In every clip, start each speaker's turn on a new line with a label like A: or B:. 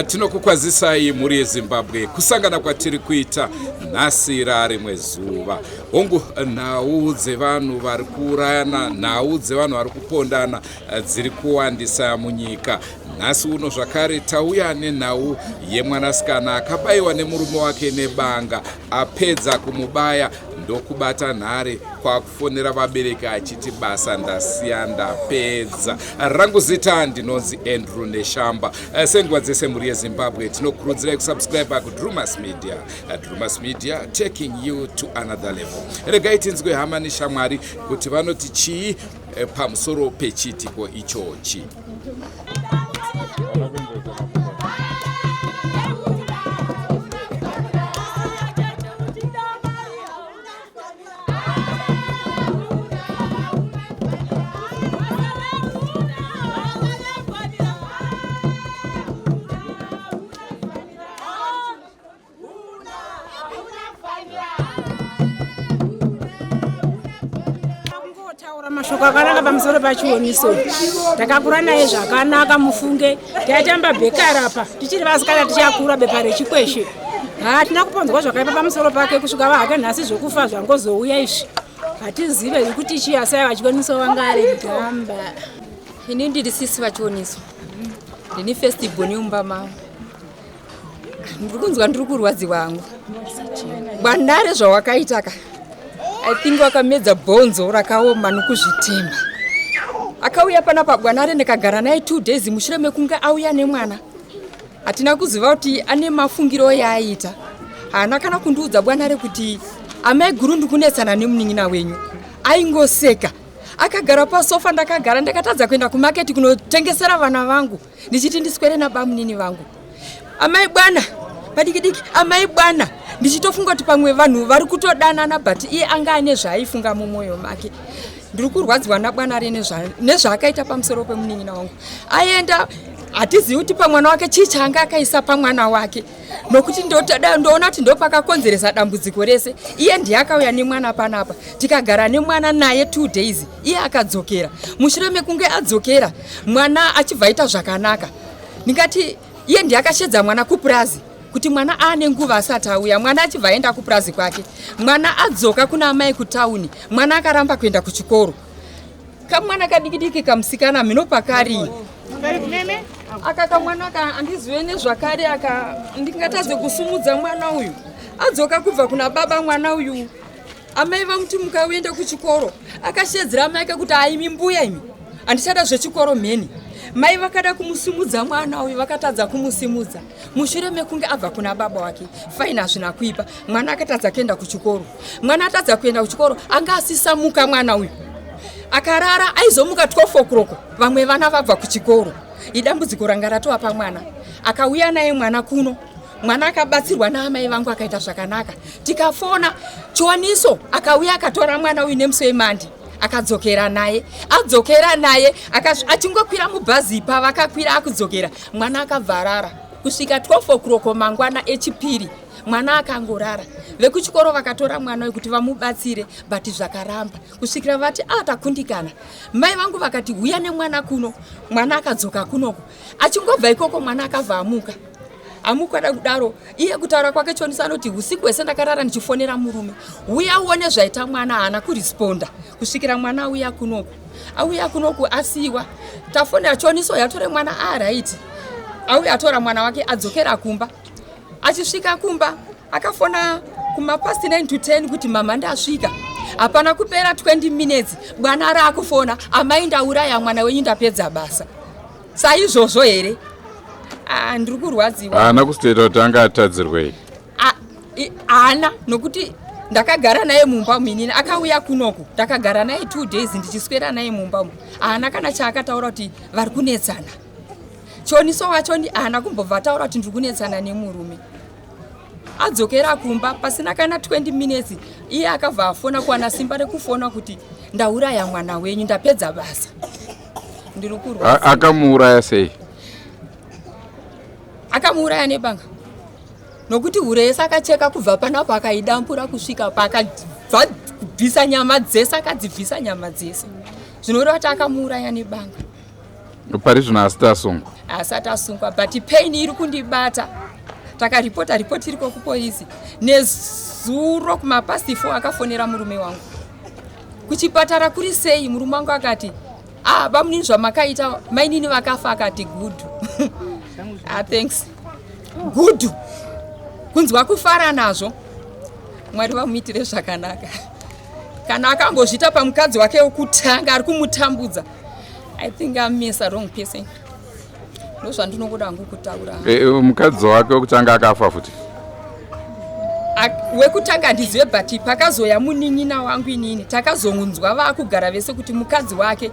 A: Tinokukwazisai mhuri yeZimbabwe kusangana kwatiri kuita nhasi rarimwe zuva. Hongu, nhau dzevanhu vari kuurayana, nhau dzevanhu vari kupondana dziri kuwandisa munyika. Nhasi uno zvakare tauya nenhau yemwanasikana akabayiwa nemurume wake nebanga, apedza kumubaya ndokubata nhare kwakufonera vabereki achiti basa ndasiya ndapedza. Rangu zita ndinonzi Andrew Neshamba. Senguva dzese mhuri yeZimbabwe tinokurudzirai kusubscribe kuDrumas Media. Drumas Media taking you to another level. Regai tinzwe hama neshamwari kuti vanoti chii pamusoro pechiitiko ichochi.
B: Mashoko akanaka pamusoro pachioniso. Takakura naye zvakanaka mufunge. Taitamba bhekarapa tichiri vasikana tichakura bepa rechikweshe. Hatina kuponzwa zvakaipa pamusoro pake kusvika vahake nhasi zvokufa zvangozouya izvi. Hatizive kuti chii asi aiva Chioniso vanga ari gamba.
C: Ini ndiri sisi vaChioniso. Ndini first born yemumba mavo. Ndiri kunzwa ndiri kurwadziwa hangu. Bwanare zvawakaita ka. I think wakamedza bhonzo rakaoma nokuzvitemba. Akauya panapa Bwanare ndikagara naye 2 days mushure mekunge auya nemwana. Hatina kuziva kuti ane mafungiro yaaita. Haana kana kundiudza Bwanare kuti amai guru ndikunetsana nemunin'ina wenyu. Aingoseka. Akagara pasofa ndakagara ndakatadza kuenda kumaketi kunotengesera vana vangu ndichiti ndiswere nabamunini vangu. Amai bwana padiki diki amai bwana ndichitofunga kuti pamwe vanhu vari kutodanana but iye anga ane zvaaifunga mumwoyo make. Ndiri kurwadziwa naBwanare nezvaakaita pamusoro pemunin'ina wangu. Aenda hatizivi kuti pamwana wake chii chaanga akaisa pamwana wake nokuti ndoona kuti ndopakakonzeresa dambudziko rese. Iye ndiye akauya nemwana panapa tikagara nemwana naye 2 days iye akadzokera. Mushure mekunge adzokera mwana achibva aita zvakanaka. Ndingati iye ndiye akashedza mwana kupurazi kuti mwana aane nguva asati auya. Mwana achibva aenda kupurazi kwake. Mwana adzoka kuna amai kutauni. Mwana akaramba kuenda kuchikoro. Kamwana kadikidiki kamusikana mhino pakari. Aka kamwana ka andizive nezvakari aka ndingatadze kusumudza mwana uyu. Adzoka kubva kuna baba mwana uyu. Amai vamuti muka uende kuchikoro. Akashedzera amai ake kuti aimi mbuya imi. Handichada zvechikoro mheni. Mai vakada kumusimudza mwana uyu vakatadza kumusimudza. Mushure mekunge abva kuna baba wake. Fine hazvina kuipa. Mwana akatadza kuenda kuchikoro. Mwana atadza kuenda kuchikoro anga asisamuka mwana uyu. Akarara aizomuka 12 o'clock vamwe vana vabva kuchikoro. Idambudziko ranga ratova pamwana. Akauya naye mwana kuno. Mwana akabatsirwa naamai vangu akaita zvakanaka. Tikafona Chiwaniso akauya akatora mwana uyu nemusi wemandi akadzokera naye. Adzokera naye achingokwira mubhazi pavakakwira akudzokera mwana akabva arara kusvika 12 o'clock mangwana echipiri. Mwana akangorara. Vekuchikoro vakatora mwana uyu kuti vamubatsire but zvakaramba kusvikira vati takundikana. Mai vangu vakati huya nemwana kuno. Mwana akadzoka kunoko. Achingobva ikoko mwana akabva amuka. Amuka da kudaro iye kutaura kwake Chioniso anoti usiku hwese ndakarara ndichifonera murume. Huya uone zvaita mwana haana kuresponda kusvikira mwana auya kunoku. Auya kunoku asiwa. Tafonera Chioniso yatore mwana right. Auya atora mwana wake adzokera kumba. Achisvika kumba akafona kuma past 9 to 10 kuti mama ndasvika. Hapana kupera 20 minutes bwana raakufona amai ndauraya mwana wenyu ndapedza basa. Saizvozvo here? Ndiri kurwadziwa.
A: Haana kusiteta kuti anga atadzirwei?
C: Haana, nokuti ndakagara naye mumba umu inini akauya kunoku ndakagara naye 2 days ndichiswera naye mumba umu. Haana kana chaakataura kuti vari kunetsana. Chioniso wacho haana kumbobva ataura kuti ndiri kunetsana nemurume. Adzokera kumba pasina kana 20 minutes iye akabva afona kuwana simba rekufona kuti ndauraya mwana wenyu ndapedza basa. Ndiri kurwadziwa.
A: Akamuuraya sei?
C: Akamuuraya nebanga. Nokuti hure yese akacheka kubva panapo akaidambura kusvika paakabva kubvisa nyama dzese akadzibvisa nyama dzese. Zvinoreva kuti akamuuraya nebanga.
A: Pari zvino asati asungwa?
C: Asati asungwa, but pain iri kundibata. Takaripota, ripoti iriko kupolisi. Nezuro kumapast 4 akafonera murume wangu kuchipatara, kuri sei? Murume wangu akati, "Ah, bamunini, zvamakaita, mainini vakafa." Akati, "Good." "Ah, thanks, good." Kunzwa kufara nazvo. Mwari vamuitire zvakanaka. Kana akambozviita pamukadzi wake wekutanga ari kumutambudza, I think amisa wrong person. Ndozvandinokuda hangu kutaura.
A: Mukadzi wake wekutanga akafa futi?
C: Wekutanga handizive, but pakazoya munin'ina wangu inini, takazonzwa vaakugara vese kuti mukadzi wake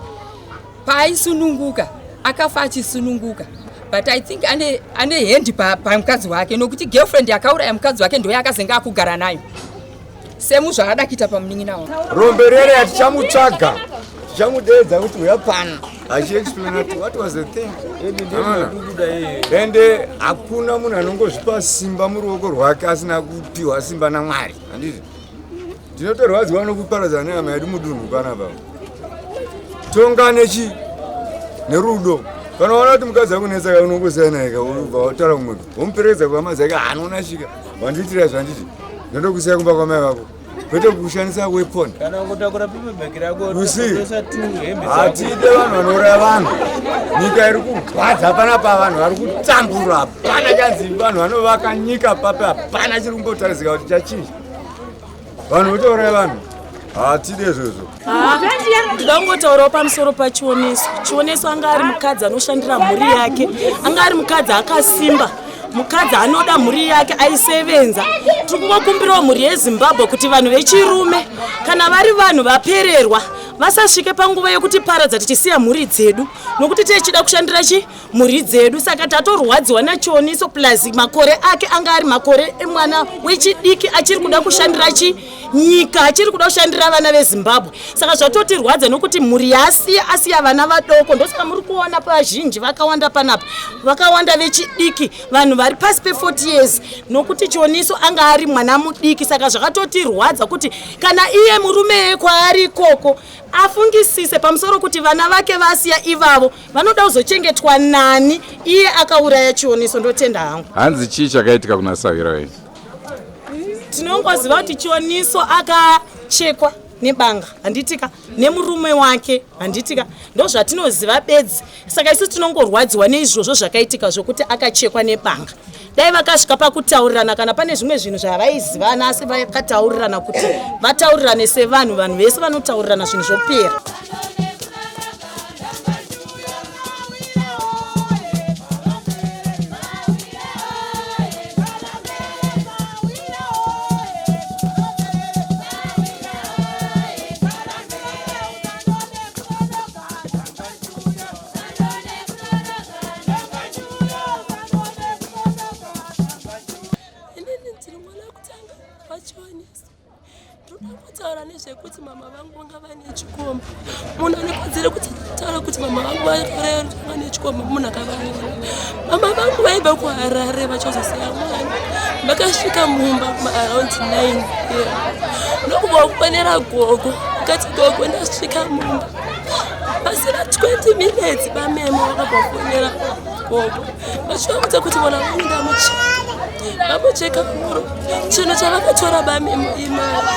C: paaisununguka akafa achisununguka. But I think ane hand pamukadzi wake, nokuti girlfriend yakauraya mukadzi wake ndo yakazenge akugara nayo, semu zvaada kuita pamunin'ina wangu.
D: Rombe rere hatichamutsvaga, tichamudeedza kuti uya pano achiexplaina kuti what was the thing. Ende hakuna munhu anongozvipa simba muruoko rwake asina kupiwa simba naMwari, handiti? Tinotorwadziwa nokuparadzana nehama yedu mudunhu panapa. Tonga nechi nerudo. Kana waona kuti mukadzi akunetsa, unongosiya naye, ubva wataura kumwe, womuperekedza kuhama dzake. Anoona svika wandiitira zvanditi, ndotokusiya kumba kwamai vako, kwete kushandisa weapon.
E: Kana ungotakura paper bag rako.
D: You see?
E: Tosa tu hembe.
D: Hatide vanhu vanouraya vanhu. Nyika iri kurwadza panapa, vanhu vari kutambura, hapana chanzi vanhu vanovaka nyika papi, hapana chiri kumbotarisika kuti chachinja. Vanhu votouraya vanhu, hatide izvozvo.
F: Ndoda kungotaurawo pamusoro paChioneso. Chioneso anga ari mukadzi anoshandira mhuri yake, anga ari mukadzi akasimba, mukadzi anoda mhuri yake, aisevenza. Tiri kungokumbirawo mhuri yeZimbabwe kuti vanhu vechirume, kana vari vanhu vapererwa, vasasvike panguva yekuti paradza tichisiya mhuri dzedu, nokuti tichida kushandira chi mhuri dzedu. Saka tatorwadziwa naChioniso, plus makore ake anga ari makore emwana wechidiki achiri kuda kushandira chi nyika, achiri kuda kushandira vana veZimbabwe. Saka zvatotirwadza nokuti mhuri yaasiya, asiya vana vadoko. Ndosaka muri kuona vazhinji vakawanda panapa, vakawanda vechidiki, vanhu vari pasi pe40 years, nokuti Chioniso anga ari mwana mudiki. Saka zvakatotirwadza kuti kana iye murume kwaari ikoko afungisise pamusoro kuti vana vake vasiya ivavo vanoda kuzochengetwa nani, iye akauraya Chioniso. Ndotenda hangu.
A: Hanzi chii chakaitika kuna sahwira wenyu?
F: Tinongoziva kuti Chioniso akachekwa nebanga, handitika, nemurume wake, handitika? Ndo zvatinoziva bedzi. Saka isu tinongorwadziwa neizvozvo zvakaitika zvokuti akachekwa nebanga. Dai vakasvika pakutaurirana, kana pane zvimwe zvinhu zvavaizivana asi vakataurirana, kuti vataurirane sevanhu, vanhu vese vanotaurirana, zvinhu zvopera.
G: Inini ndiri mwana wekutanga waChioniso. Ndoda kutaura nezvekuti mama vangu vanga vane chikomba. Munhu ane kodzero kuti taura kuti mama vangu vanga nechikomba, munhu akavaona. Mama vangu vaibva kuHarare vachazosiya mwana, vakasvika mumba maaround 9, ndokubva kufonera gogo, akati, "Gogo, ndasvika mumba." Pasina 20 minutes bamemo vakabva kufonera gogo vachivaudza kuti vona vangu ndamucheka, vamucheka huro. Chinhu chavakatora bamemo imari.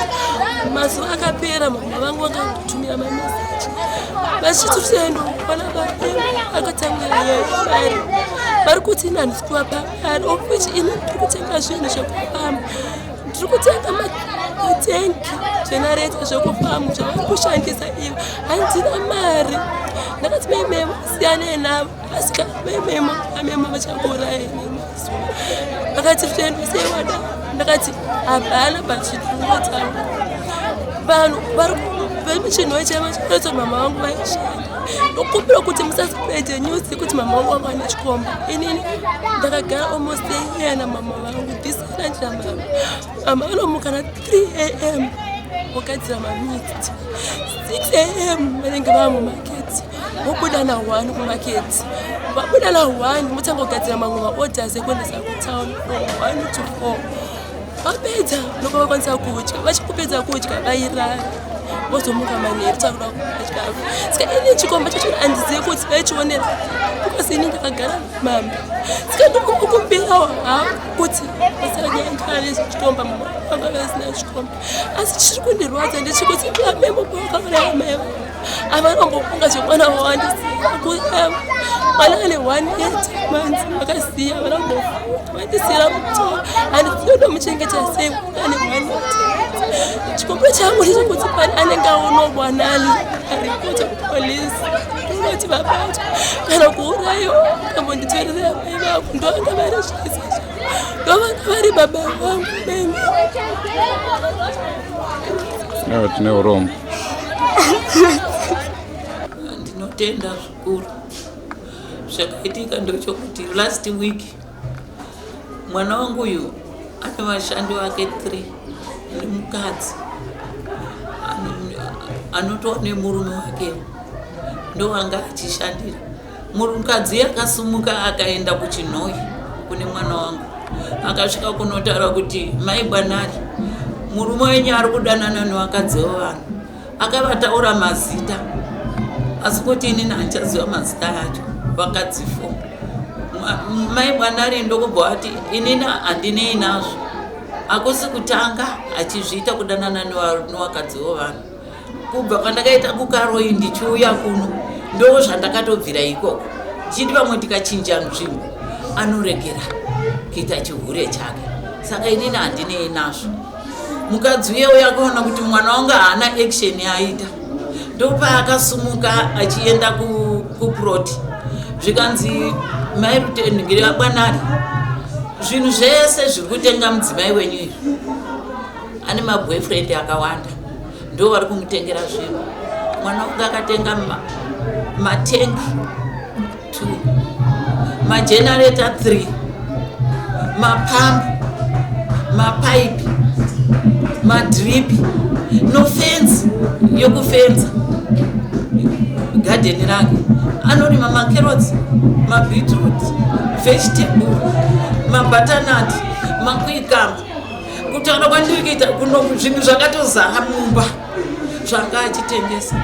G: Mazuva akapera, mama vangu vakanditumira mameseji vachiti tiendoona bamemo akatsangira mari. Vari kuti ini handisi kuvapa mari, of which ini ndiri kutenga zvinhu zvekufamba, ndiri kutenga matengi, generator zvekufamba zvavari kushandisa ivo. Handina mari. Ndakati maimemo siyanei navo, asi kana maimemo amemo vachakuuraya nemazuva. Vakati tendo sei wada? Ndakati hapana, pachidungotaura vanhu vari vemuchinhu chema chinoita mama vangu vaishanda. Ndokumbira kuti musaspreade news kuti mama vangu vanga vane chikomba. Inini ndakagara almost a year namama vangu. This year ndina mama. Mama vanomuka na 3 a.m. vogadzira mamixed, 6 a.m. vanenge vava mumaketi, vobuda na1 kumaketi. Vabuda na1 votanga kugadzira mamwe maorders ekuendesa kutown from 1 to 4. Vapedza ndopa vakwanisa kudya. Vachikupedza kudya vairara. Vozomuka manheru takuda kupa chikafu. Saka ini chikomba chacho handizivi kuti vaichionera because ini ndakagara mama. Saka ndikukumbirawo hangu kuti vasanyangare chikomba mama vanga vasina chikomba. Asi chiri kundirwadza ndechekuti vamemo vakauraya mai vangu. Havanombofunga zvemwana wavo andisiya kuuraya mwana ane 1 year 10 months vakasiya havana kumbofunga vandisiira mutoro. Handizivi ndomuchengeta sei mwana ane 1 year 10 months. Chikumbiro changu ndechekuti pane anenge aonawo mwanani aripota kupolisi ndinoti vabatwa kana kuurayiwa kambonditorera mai vangu ndovanga vari zvese ndovanga vari baba vangu meme.
A: Tine urombo.
H: Ndinotenda zvikuru. Zvakaitika ndochokuti last week mwana wangu uyu ane vashandi vake 3 nemukadzi anotova nemurume wake ndowanga achishandira. Mukadzi akasumuka akaenda kuChinhoyi kune mwana wangu akasvika kunotaura kuti mai Bwanari murume wenyu ari kudanana nevakadzi vevanhu. Akavataura mazita asi kuti inini handichaziva mazita acho vakadzi 4. Mai Bwanari ndokubva vati inini handinei nazvo, hakusi kutanga achizviita kudanana nevakadzi vevanhu. Kubva kwandakaita kuKaroi ndichiuya kuno ndo zvandakatobvira ikoko ndichiti pamwe tikachinja nzvimbo anoregera kuita chihure chake, saka inini handinei nazvo. Mukadzi uye uya akaona kuti mwana wangu haana action yaaita, ndopaakasumuka achienda kuproti zvikanzi mai Rutendingire Bwanari zvinhu zvese zviri kutenga mudzimai wenyu izvi ane maboyfriend akawanda ndo vari kumutengera zvinhu. Mwana wangu akatenga matengi 2, magenerator 3, mapampu, mapaipi, madripi nofenzi yokufenza gadheni rake. Anorima macarrots, mabeetroot, vegetable, mabutternut, makuikamba. Kutaura kwandiri kuita kuno zvinhu zvakatozara mumba zvanga achitengesa.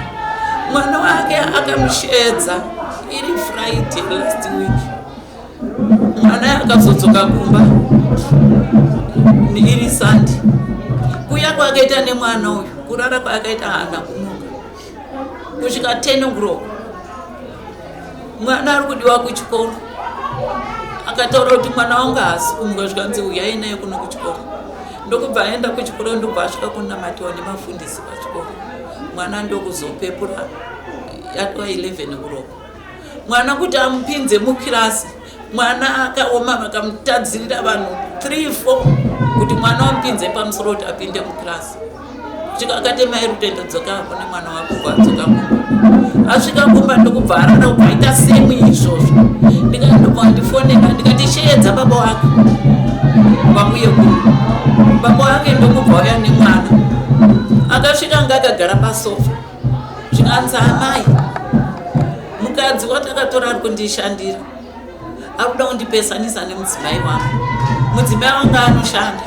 H: Mwana wake akamushedza iri Friday last week. Mwana akazodzoka kumba iri Sunday. Kuya kwaakaita nemwana uyu, kurara kwaakaita haana kumuka kusvika 10 o'clock. Mwana ari kudiwa kuchikoro, akataura kuti mwana wangu haasi kumuka, zvikanzi uyai naye kuno kuchikoro. Ndokubva aenda kuchikoro, ndokubva asvika kunamatiwa nemafundisi pachikoro. Mwana ndokuzopepura yatova 11 o'clock. Mwana kuti amupinze mukirasi, mwana akaoma, vakamutadzirira vanhu 3 4 kuti mwana wamupinze pamusoro kuti apinde mukirasi. Kusvika akati mai Rutendo dzoka hako nemwana wako, adzoka kumba. Asvika kumba ndokubva arara kubva aita semu izvozvo. Ndikandobva ndifonera ndikati sheedza baba wake vauye kuno. Baba wake ndokubva auya nemwana. Akasvika anga akagara pasofa. Zvikanzi amai, mukadzi watakatora ari kundishandira ari kuda kundipesanisa nemudzimai wangu. Mudzimai wangu anoshanda,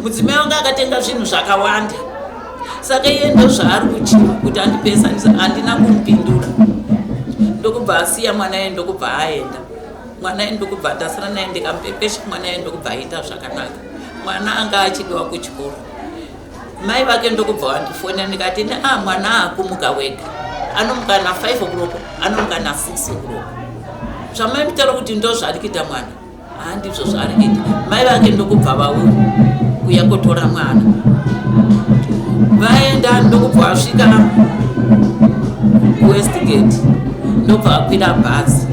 H: mudzimai wangu akatenga zvinhu zvakawanda, saka iye ndozvaari kuchiva kuti andipesanisa. Handina kumupindura, ndokubva asiya mwana iye ndokubva aenda. Mwana iye ndokubva ndasara naye, ndikamupepesha mwana iye ndokubva aita zvakanaka. Mwana anga achidiwa kuchikoro. Mai vake ndokubva vandifonera, ndikati a mwana akumuka wega, anomuka na 5 o'clock, anomuka na 6 o'clock. Zvamai mutaura kuti ndo zvaari kuita mwana, handizvo zvaari kuita. Mai vake ndokubva vauya kuya kotora mwana, vaenda ndokubva vasvika kuWestgate, ndobva akwira bhazi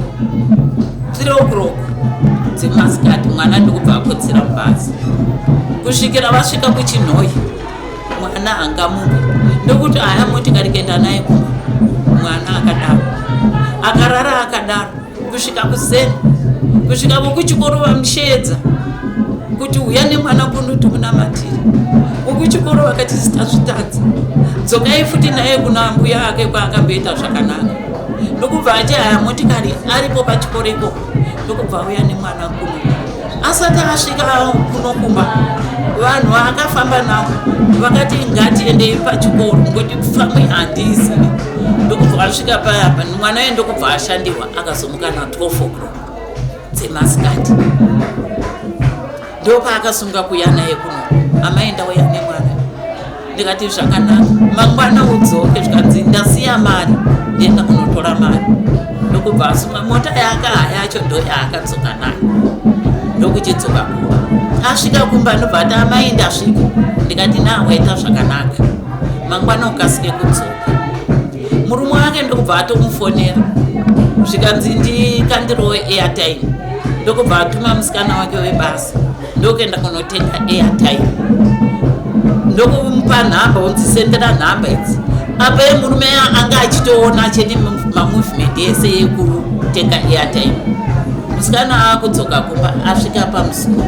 H: 3 o'clock dzemasikati. Mwana ndokubva akotsera mubhazi kusvikira vasvika kuChinhoyi. Mwana angamuka ndokuti aya motikari kuenda naye kumba. Mwana akadaro akarara akadaro kusvika kuseni, kusvika vokuchikoro vamusheedza kuti uya nemwana kuno tikunamatire. Vokuchikoro vakati tazvitadza, dzokai futi naye kuna mbuya ake kwaakamboita zvakanaka. Ndokubva ati aya motikari aripo pachikoro ikoko, ndokubva auya nemwana kuno. Asati asvika kuno kumba, Vanhu vaakafamba navo vakati ngatiendei pachikoro ngokuti pamwe handiizivi. Ndokubva asvika payapa mwana uye ndokubva ashandirwa akazomuka na 12 o'clock dzemasikati. Ndopaakasunga kuuya naye kuno, amai ndauya nemwana. Ndikati zvakanaka, mangwana udzoke. Zvikanzi ndasiya mari, ndienda kunotora mari. Ndokubva asunga mota yaakaha yacho ndo yaakadzoka nayo, ndokuchidzoka kumba. Asvika kumba ndobva ati amai ndasvika. Ndikati na waita zvakanaka, mangwana ukasike kudzoka. Murume wake ndokubva atomufonera, zvikanzi ndikandirowo airtime. Ndokubva atuma musikana wake webasa, ndokuenda kunotenga airtime, ndokumupa nhamba, unzisendera nhamba idzi. Apa yemurume anga achitoona chete mamovement ese yekutenga airtime. Musikana akudzoka kumba, asvika pamusuwo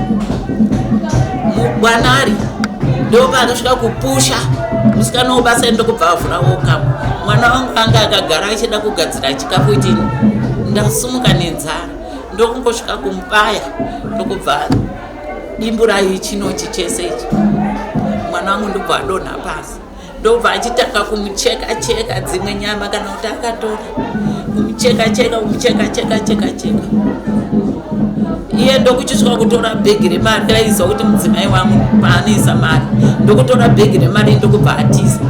H: mubwanari, ndopaakasvika kupusha musikana webasa, ndokubva avhura wokamu. Mwana wangu anga akagara achida kugadzira chikafu kuti ndasumuka nenzara, ndokungosvika kumubaya, ndokubva dimburai chinochi chese ichi. Mwana wangu ndobva adonha pasi, ndobva achitanga kumucheka cheka dzimwe nyama, kana kuti akatora kumucheka cheka, kumucheka cheka cheka cheka. Iye ndokuchisvika kutora bhegi remari, raiziva kuti mudzimai wangu paanoisa mari, ndokutora bhegi remari, ndokubva atiza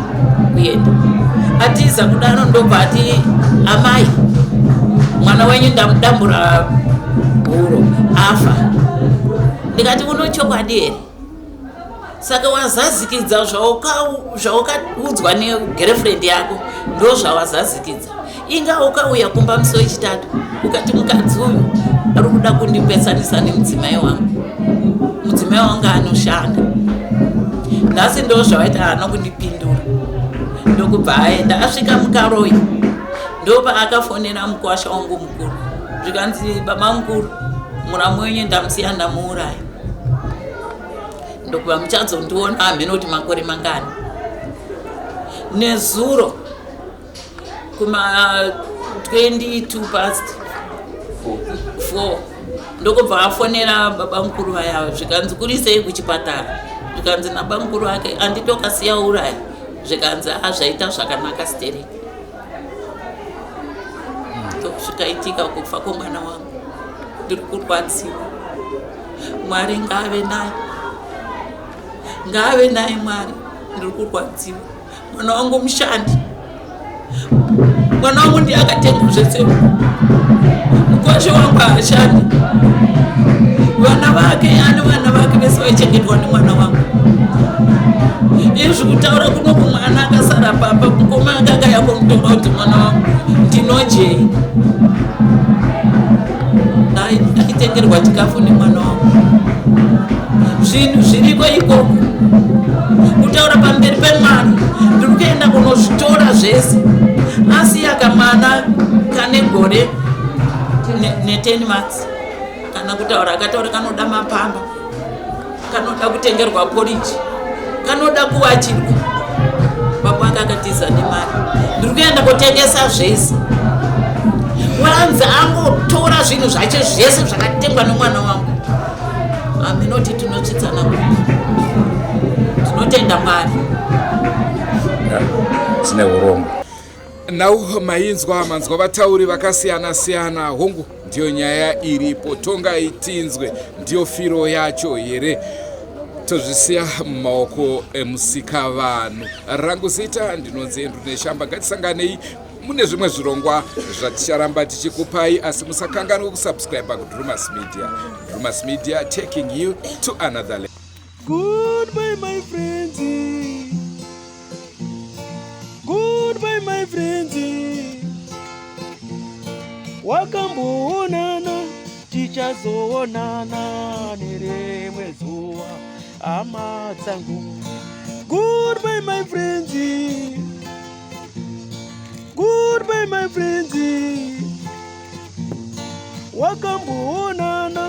H: kuenda. Atiza kudaro, ndobva ati amai, mwana wenyu ndamudambura huro, afa. Ndikati uno chokwadi here? Saka wazazikidza zvawakaudzwa negirlfriend yako, ndo zvawazazikidza. Inga ukauya kumba musi wechitatu ukati mukadzi uyu ari kuda kundipesanisa nemudzimai wangu, mudzimai wangu anoshanda. Nhasi ndo zvawaita. Haana kundipindura, ndokubva aenda. Asvika muKaroi, ndopaakafonera mukwasha wangu mukuru, zvikanzi baba mukuru, muramu wenyu ndamusiya, ndamuuraya, ndokuva muchazondiona hamheno kuti makore mangani. Nezuro kuma 22 past 4 ndokubva afonera baba mukuru vaya, zvikanzi kuri sei kuchipatara? Zvikanzi nababa mukuru vake anditokasiya uraya. Zvikanzi azvaita zvakanaka stereki. Zvikaitika kufa kwomwana wangu, ndiri kurwadziwa. Mwari ngaave naye, ngaave naye Mwari. Ndiri kurwadziwa. Mwana wangu mushandi, mwana wangu ndiye akatenga zvese. Mukwasha wangu haashandi, vana vake ane vana vake vese vaichengetwa nemwana wangu. Izvi kutaura kuno kumwana akasara pamba, mukoma anga akaya kumutora kuti mwana wangu ndinojei, aitengerwa chikafu nemwana wangu. Zvinhu zviriko ikoko, kutaura pamberi pemwana, ndiri kuenda kunozvitora zvese. Asi akamwana kane gore ne10 months, kana kutaura akataura, kanoda mapamba, kanoda kutengerwa poriji, kanoda kuwachirwa. Baba ake akatiza nemari. Ndiri kuenda kutengesa zvese. Wanzi angotora zvinhu zvacho zvese zvakatengwa nemwana wangu. Aminoti tinotsvitsana kupi? Tinotenda Mwari.
A: Tine urombo. Nhau mainzwa, manzwa vatauri vakasiyana siyana. Hongu, ndiyo nyaya iripo, tongai tinzwe, ndiyo firo yacho here? Tozvisiya mumaoko emusika vanhu. Rangu zita ndinonzi Andrew Neshamba. Ngatisanganei mune zvimwe zvirongwa zvaticharamba tichikupai, asi musakanganwe kusubscribe kuDrumas Media. Drumas Media, taking you to another level.
I: Goodbye, my friends. Goodbye, my friends. Wakamboonana, tichazoonana nerimwe zuva, hama dzangu. Goodbye, my friends. Goodbye, my friends. Wakamboonana,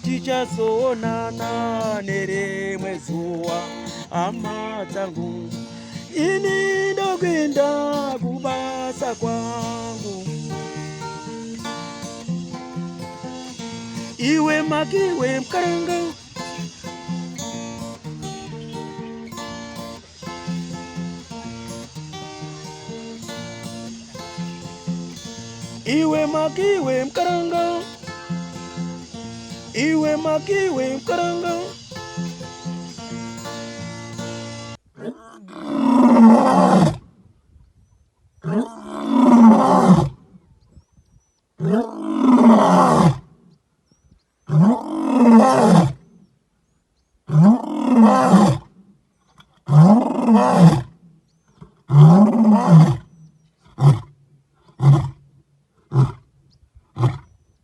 I: tichazoonana nerimwe zuva, hama dzangu. Ini ndokuenda kubasa kwangu. Iwe makiwe mukaranga. Iwe makiwe mkaranga, iwe makiwe mkaranga.